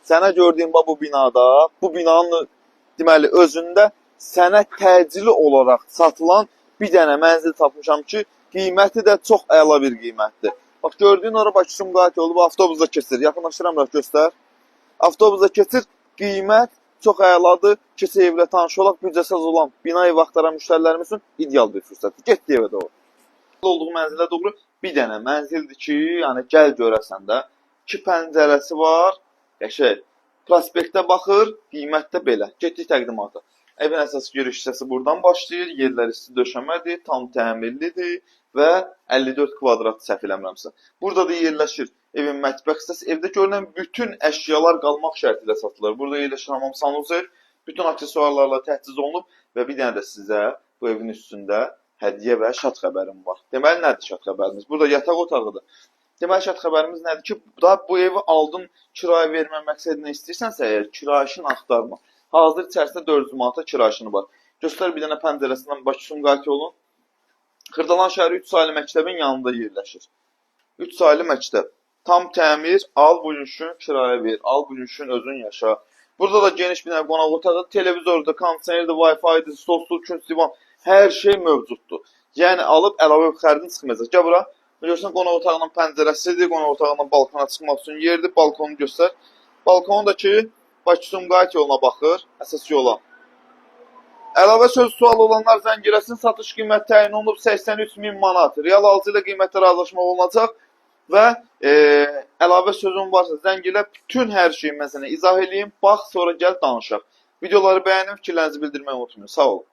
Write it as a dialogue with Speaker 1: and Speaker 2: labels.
Speaker 1: Sənə gördüyüm bax bu binada, bu binanın deməli özündə sənə təcili olaraq satılan bir dənə mənzil tapmışam ki, qiyməti də çox əla bir qiymətdir. Bax gördüyün ora Bakı-Sumqayıt yolu, bu avtobusda keçir. Yaxınlaşdıram, biraz göstər. Avtobusda keçir. Qiymət çox əladır. Keçək evlə tanış olaq. Büdcəsi az olan bina ev axtaran müştərilərimiz üçün ideal bir fürsətdir. Getdik evə doğru. Olduğu mənzilə doğru bir dənə mənzildir ki, yəni gəl görəsən də. İki pəncərəsi var. Qəşəng. Prospektə baxır, qiymət də belə. Getdik təqdimata. Evin əsas giriş hissəsi buradan başlayır. Yerlər isti döşəmədir, tam təmirlidir və 54 kvadrat səhv eləmirəmsə. Burada da yerləşir evin mətbəx hissəsi. Evdə görünən bütün əşyalar qalmaq şərti ilə satılır. Burada yerləşir hamam sanuzel, bütün aksesuarlarla təchiz olunub və bir dənə də sizə bu evin üstündə hədiyyə və şad xəbərim var. Deməli nədir şad xəbərimiz? Burada yataq otağıdır. Deməli şad xəbərimiz nədir ki, daha bu evi aldın kirayə vermə məqsədinə istəyirsənsə əgər kirayəşin axtarma. Hazır içərisində 400 manata kirayəşini var. Göstər bir dənə pəncərəsindən Bakı-Sumqayıt yolun. Xırdalan şəhəri 3 saylı məktəbin yanında yerləşir. 3 saylı məktəb. Tam təmir, al bugünkü kirayə ver, al bugünkü özün yaşa. Burada da geniş bir dənə qonaq otağı, televizordur, kondisionerdir, Wi-Fi-dir, stol, künc divan, hər şey mövcuddur. Yəni alıb əlavə bir xərcin çıxmayacaq. Gəl bura. Görürsən qonaq otağının pəncərəsidir, qonaq otağından balkona çıxmaq üçün yerdir. Balkonu göstər. Balkonu da ki Bakı-Sumqayıt yoluna baxır, əsas yola. Əlavə söz sual olanlar zəng eləsin. Satış qiyməti təyin olunub 83 min manat. Real alıcı ilə qiymətdə razılaşma olunacaq və əlavə sözün varsa zəng elə, bütün hər şeyi mən sənə izah eləyim. Bax, sonra gəl danışaq. Videoları bəyənin, fikirlərinizi bildirməyi unutmayın. Sağ olun.